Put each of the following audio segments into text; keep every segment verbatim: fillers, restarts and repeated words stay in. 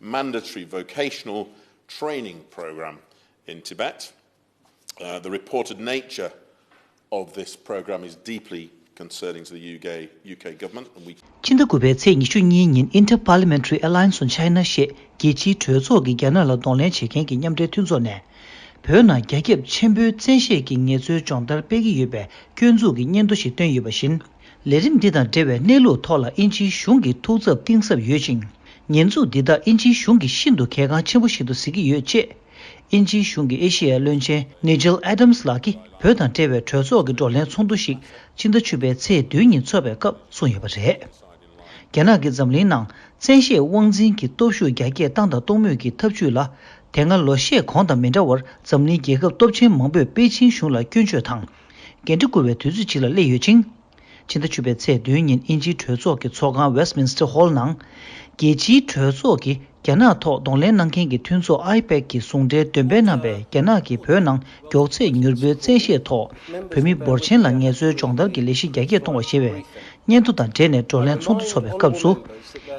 Mandatory vocational training program in Tibet. Uh, the reported nature of this program is deeply concerning to the U K, U K government, and we ཕྱི་ཟླ་དགུ་པའི་ཚེས་ཉི་ཤུ་གཉིས་ཉིན་Inter-Parliamentary Alliance on China ཞེས་རྒྱལ་སྤྱིའི་གྲོས་ཚོགས་ཀྱིས་རྒྱ་ནག་ལ་གདོང་ལེན་བྱེད་མཁན་གྱི་མཉམ་འབྲེལ་མཐུན་ཚོགས་ནས། བོད་ནང་རྒྱ་ཁྱབ་ཆེན་པོའི་བཙན་ཤེད་ཀྱི་ངལ་རྩོལ་སྦྱོང་བརྡར་སྤེལ་གྱི་ཡོད་པའི་སྐྱོན་འཛུགས་ཀྱི་སྙན་ཐོ་ཞིག་བཏོན་ཡོད་པ་བཞིན། ལས་རིམ་འདི་དང་འབྲེལ་བའི་གནས་ལུགས་ཐོག་ལ་དབྱིན་ཇིའི་གཞུང་གིས་ཐུགས་འཚབ་གཏིང་ཟབ་ཡོད་ཅིང་། ཉེས་འཛུགས་འདི་དག་དབྱིན་ཇིའི་གཞུང་གིས་ཤིན་ཏུ་གལ་འགངས་ཆེན་པོ་ཞིག་ཏུ་གཟིགས་ཀྱི་ཡོད་ཅེས། དབྱིན་ཇིའི་གཞུང་གི་ཨེ་ཤེ་ཡའི་བློན་ཆེན་Nigel Adams ལགས་ཀྱིས་བོད་དང་འབྲེལ་བའི་གྲོས་ཚོགས་ཀྱི་བགྲོ་གླེང་ཚོགས་འདུ་ཞིག་ཕྱི་ཟླ་བཅུ་པའི་ཚེས་བདུན་ཉིན་འཚོགས་པའི་སྐབས་གསུངས་ཡོད་པ་རེད། རྒྱ་ནག་གིས་འཛམ་གླིང་ནང་བཙན་ཤེད་དབང་འཛིན་གྱི་སྟོབས་ཤུགས་རྒྱ་སྐྱེད་བཏང་དང་གཏོང་མུས་ཀྱི་ཐབས་ཇུས་ལ། དེ་སྔ་ལོ་ཤས་གོང་དང་མི་འདྲ་བར་འཛམ་གླིང་རྒྱལ་ཁབ་སྟོབས་ཆེན་མང་པོས་པེ་ཅིན་གཞུང་ལ་སྐྱོན་བརྗོད་དང་། འགན་འཁྲི་འཁུར་བའི་དུས་ཚོད་ཅིག་ལ་སླེབས་ཡོད་ཅིང་། ཕྱི་ཟླ་བཅུ་པའི་ཚེས་བདུན་ཉིན་དབྱིན་ཇིའི་གྲོས་ཚོགས་ཀྱི་ཚོགས་ཁང་Westminster Hall ནང་། རྒྱལ་སྤྱིའི་གྲོས་ཚོགས་ཀྱིས་རྒྱ་ནག་ཐོག་གདོང་ལེན་གནང་མཁན་གྱི་མཐུན་ཚོགས་ཨའི་པེག་གི་ཟུང་འབྲེལ་འདོན་སྤེལ་གནང་བའི་རྒྱ་ནག་གིས་བོད་ནང་མགྱོགས་ཚད་མྱུར་པོའི་བཙན་ཤེད་ཐོག་བོད་མི་འབོར་ཆེན་ལ་ངལ་རྩོལ་སྦྱོང་བརྡར་གྱི་ལས་གཞི་རྒྱ་སྐྱེད་གཏོང་བ་ཞེས་པའི་སྙན་ཐོ་དང་འབྲེལ་ནས་བགྲོ་གླེང་ཚོགས་འདུ་འཚོགས་པའི་སྐབས་སུ།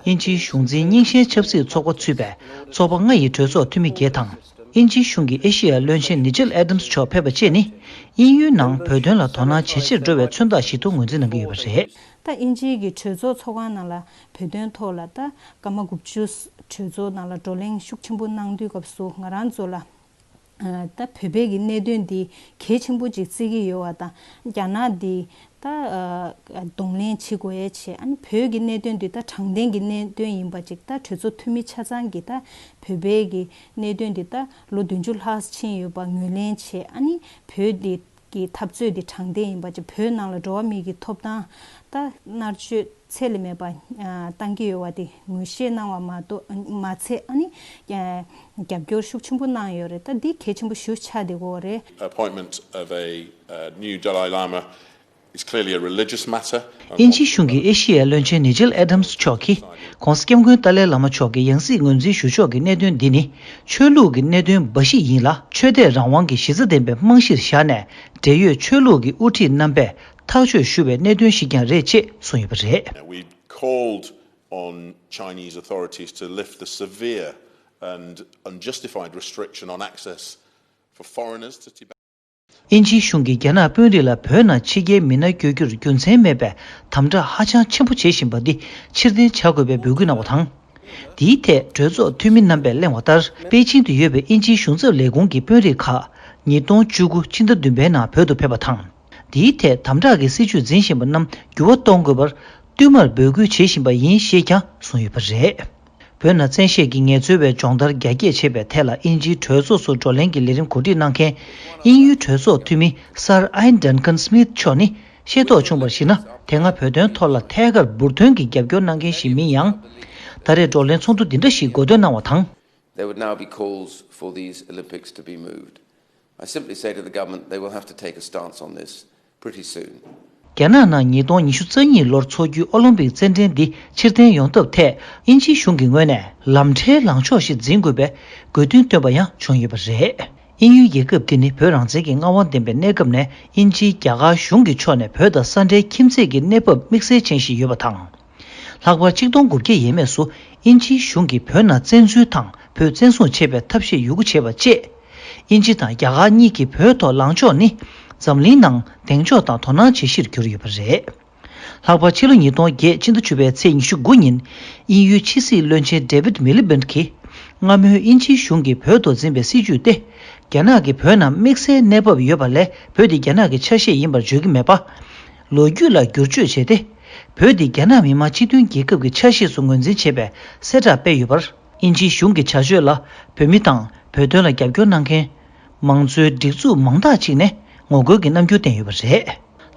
དབྱིན་ཇིའི་གཞུང་འཛིན་རྙིང་ཞེན་ཆབ་སྲིད་ཚོགས་པ་ཚུད་པའི་ཚོགས་པ་ལྔ་ཡི་གྲོས་ཚོགས་འཐུས་མི་བརྒྱད་དང་། དབྱིན་ཇིའི་གཞུང་གི་ཨེ་ཤེ་ཡ་བློན་ཆེན་Nigel Adams མཆོག་ཕེབས་པ་བཅས་ནི། དབྱིན་ཡུལ་ནང་བོད་དོན་ལ་དོ་སྣང་ཇེ་ཆེར་འགྲོ་བའི་མཚོན་རྟགས་ཤིག་ཏུ་ངོས་འཛིན་གནང་གི་ཡོད་པ་རེད། ད་དབྱིན་ཇིའི་གི་གྲོས་ཚོགས་ཚོགས་ཁང་ནང་ལ་བོད་དོན་ཐོག་ལ་ད་སྐར་མ་དགུ་བཅུ་གྲོས་ཚོགས་ནང་ལ་བགྲོ་གླེང་ཤུགས་ཆེན་པོ་གནང་དུས་སྐབས་སུ་ང་རང་ཚོ་ལ། ད་བོད་པའི་གི་གནད་དོན་འདི་གལ་ཆེན་པོ་ཅིག་བརྩི་གི་ཡོད་པ་དང་། རྒྱ་ནག་འདི་ད་གདོང་ལེན་བྱེད་དགོས་ཡས་བྱས། ཨ་ནི་བོད་ཀྱི་གནད་དོན་འདི་ད་དྲང་བདེན་གྱི་གནད་དོན་ཡིན་པ་ཅིག་ད་གྲོས་ཚོགས་འཐུས་མི་ཆ་ཚང་གིས་ད་བོད་པའི་གི་གནད་དོན་འདི་ད་ལོ་བདུན་ཅུ་ལྷག་ཕྱིན་ཡོད་པ་ངོས་ལེན་བྱས། ཨ་ནི་བོད་འདི་གི་འཐབ་རྩོད་འདི་དྲང་བདེན་ཡིན་པ་ཅིག་བོད་ནང་ལ་འགྲོ་བ་མི་གི་ཐོབ་ཐང་ད་མནར་གཅོད་ཚད་ལས་མེད་པ་བཏང་གི་ཡོད་པ་དེ་ངོས་བཞེས་གནང་བ་མ་གཏོགས་མ་ཚད། ཨ་ནི་རྒྱབ་སྐྱོར་ཤུགས་ཆེན་པོ་གནང་ཡོད་རེད། ད་འདི་གལ་ཆེན་པོ་ཞེ་པོ་ཆགས་བསྡད་ཀྱི་ཡོད་རེད། Appointment of a uh, new Dalai Lama is clearly a religious matter. དབྱིན་ཇིའི་གཞུང་གིས་ཨེ་ཤེ་ཡའི་བློན་ཆེན་Nigel Adams མཆོག་གིས་༸གོང་ས་༸སྐྱབས་མགོན་ཏཱ་ལའི་བླ་མ་མཆོག་གི་ཡང་སྲིད་ངོས་འཛིན་ཞུ་ཕྱོགས་ཀྱི་གནད་དོན་འདི་ནི་ཆོས་ལུགས་ཀྱི་གནད་དོན་འབའ་ཞིག་ཡིན་ལ། ཆོས་དད་རང་དབང་གི་གཞི་རྩ་ལྡན་པའི་རྨང་གཞིར་བཞག་ནས། འབྲེལ་ཡོད་ཆོས་ལུགས་ཀྱི་དབུ་ཁྲིད་རྣམ་པས་ཐག་གཅོད་ཞུ་བའི་གནད་དོན་ཞིག་ཀྱང་རེད་ཅེས་གསུངས་ཡོད་པ་རེད། We called on Chinese authorities to lift the severe and unjustified restriction on access for foreigners to Tibet. དབྱིན་ཇིའི་གཞུང་གིས་རྒྱ་ནག་དཔོན་རིགས་ལ་བོད་ནང་ཕྱི་རྒྱལ་མི་སྣ་བསྐྱོད་རྒྱུར་རྒྱུ་མཚན་མེད་པའི་དམ་དྲག་ཧ་ཅང་ཆེན་པོ་བྱེད་བཞིན་པ་འདི་ཕྱིར་འཐེན་བྱ་དགོས་པའི་འབོད་སྐུལ་གནང་བ་དང་། འདིའི་ཐད་གྲོས་ཚོགས་འཐུས་མི་རྣམ་པས་གླེང་བ་ལྟར། པེ་ཅིང་དུ་ཡོད་པའི་དབྱིན་ཇིའི་གཞུང་ཚབ་ལས་ཁུངས་ཀྱི་དཔོན་རིགས་ཁག་ཉིས་སྟོང་བཅུ་དགུ་ཕྱི་ཟླ་བདུན་པའི་ནང་བོད་དུ་ཕེབས་པ་དང་། འདིའི་ཐད་དམ་དྲག་གི་སྲིད་བྱུས་འཛིན་བཞིན་པ་རྣམས་འགྱུར་བ་གཏོང་དགོས་པར་བསྟུད་མར་འབོད་སྐུལ་བྱེད་བཞིན་པ་ཡིན་ཞེས་ཀྱང་གསུངས་ཡོད་པ་རེད། བོད་ནང་བཙན་ཤེད་ཀྱི་ངལ་རྩོལ་བའི་སྦྱོང་བརྡར་རྒྱ་སྐྱེད་བྱེད་པའི་ཐད་ལ་དབྱིན་ཇིའི་གྲོས་ཚོགས་སུ་བགྲོ་གླེང་གི་ལས་རིམ་གོ་སྒྲིག་གནང་མཁན་དབྱིན་ཡུལ་གྲོས་ཚོགས་འཐུས་མི་Sir Iain Duncan Smith མཆོག་ནི། ཤེས་རྟོགས་བྱུང་བར་གཞིགས་ན། དེ་སྔ་བོད་དོན་ཐོག་ལ་ཐད་ཀར་འབུར་ཐོན་གྱི་རྒྱབ་སྐྱོར་གནང་མཁན་ཞིག་མིན་ཡང་། ད་རེས་བགྲོ་གླེང་ཚོགས་འདུ་འདི་འདྲ་ཞིག་འགོ་འདོན་གནང་བ་དང་། There would now be calls for these Olympics to be moved. I simply say to the government, they will have to take a stance on this pretty soon. རྒྱ་ནག་ནང་ཉིས་སྟོང་ཉི་ཤུ་རྩ་གཉིས་ལོར་འཚོགས་རྒྱུའི་ཨོ་ལིམ་པིག་རྩེད་འགྲན་འདི་ཕྱིར་འཐེན་ཡོང་ཐབས་ཐད་དབྱིན་ཇིའི་གཞུང་གི་ངོས་ནས་ལམ་ཁྲལ་ལངས་ཕྱོགས་ཤིག་འཛིན་དགོས་པའི་དགོས་འདུན་བཏོན་པ་ཡང་བྱུང་ཡོད་པ་རེད། དབྱིན་ཡུལ་རྒྱལ་ཁབ་འདི་ནི་བོད་རང་བཙན་གྱི་མངའ་དབང་ལྡན་པའི་གནས་སྐབས་ནས་དབྱིན་ཇིའི་རྒྱ་གར་གཞུང་གི་ཕྱོགས་ནས་བོད་དང་ས་འབྲེལ་ཁྱིམ་མཚེས་ཀྱི་གནས་བབ་དམིགས་བསལ་ཅན་ཞིག་ཡོད་པ་དང་། ལྷག་པར་ཆིག་སྟོང་དགུ་བརྒྱ་ཡས་མས་སུ་དབྱིན་ཇིའི་གཞུང་གིས་བོད་ནང་བཙན་འཛུལ་དང་བོད་བཙན་བཟུང་བྱས་པའི་ཐབས་ཤེས་ཡོད་རྒུ་བྱས་པ་བཅས། དབྱིན་ཇི་དང་རྒྱ་གར་གཉིས་ཀྱི་བོད་ཐོག་ལངས་ཕྱོགས་ནི་འཛམ་གླིང་ནང་གདེང་འཇོག་དང་དོ་སྣང་བྱེད་གཞིར་གྱུར་ཡོད་པ་རེད། ལྷག་པར་ཕྱི་ལོ་ཉིས་སྟོང་བརྒྱད་ཕྱི་ཟླ་བཅུ་པའི་ཚེས་ཉི་ཤུ་དགུ་ཉིན་དབྱིན་ཡུལ་ཕྱི་སྲིད་བློན་ཆེན་David Miliband གྱིས། སྔ་མོའི་དབྱིན་ཇིའི་གཞུང་གིས་བོད་དུ་འཛིན་པའི་སྲིད་བྱུས་ཏེ། རྒྱ་ནག་གིས་བོད་ནང་དམིགས་བསལ་གནས་བབ་ཡོད་པ་ལས་བོད་དེ་རྒྱ་ནག་གི་ཆ་ཤས་ཡིན་པར་བརྗོད་ཀྱི་མེད་པ། ལོ་རྒྱུས་ལ་བསྒྱུར་བཅོས་བྱས་ཏེ། བོད་དེ་རྒྱ་ནག་མི་དམངས་སྤྱི་མཐུན་རྒྱལ་ཁབ་ཀྱི་ཆ་ཤས་སུ་ངོས་འཛིན་བྱས་པའི་གསལ་བསྒྲགས་སྤེལ་ཡོད་པར། དབྱིན་ཇིའི་གཞུང་གི་བྱ་སྤྱོད་ལ་བོད་མི་དང་བོད་དོན་ལ་རྒྱབ་སྐྱོར་གནང་མཁན། མང་གཙོའི་སྒྲིག་འཛུགས་མང་དག་ཅིག་ནས་ངོ་རྒོལ་གྱི་རྣམ་འགྱུར་བསྟན་ཡོད་པ་རེད།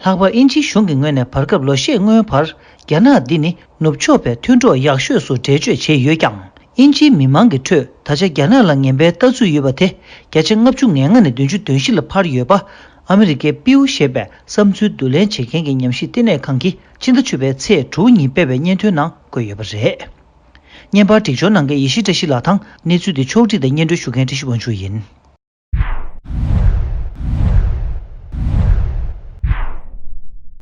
ལྷག་པར་དབྱིན་ཇིའི་གཞུང་གི་ངོས་ནས་བར་སྐབས་ལོ་ཤས་སྔོན་བར་རྒྱ་ནག་འདི་ནི་ནུབ་ཕྱོགས་པའི་མཐུན་གྲོགས་ཡག་ཤོས་སུ་འགྲེལ་བརྗོད་བྱས་ཡོད་ཀྱང་། དབྱིན་ཇིའི་མི་མང་གི་ཁྲོད་ད་ཆ་རྒྱ་ནག་ལ་ངན་པའི་ལྟ་ཚུལ་ཡོད་པ་དེ་བརྒྱ་ཆ་ལྔ་བཅུ་ང་ལྔ་ནས་བདུན་ཅུ་དོན་བཞི་ལ་འཕར་ཡོད་པ། ཨ་མི་རི་ཀའི་པིའུ་ཞེས་པའི་བསམ་ཚུལ་བསྡུ་ལེན་བྱེད་མཁན་གྱི་ཉམས་ཞིབ་བསྟི་གནས་ཁང་གིས་ཕྱི་ཟླ་བཅུ་པའི་ཚེས་དྲུག་ཉིན་སྤེལ་བའི་སྙན་ཐོའི་ནང་བཀོད་ཡོད་པ་རེད། བརྙན་པར་སྒྲིག་སྦྱོར་གནང་མཁན་ཡེ་ཤེས་བཀྲ་ཤིས་ལགས་དང་གནས་ཚུལ་འདི་ཕྱོགས་སྒྲིག་དང་སྙན་སྒྲོན་ཞུ་མཁན་བཀྲ་ཤིས་དབང་ཕྱུག་ཡིན།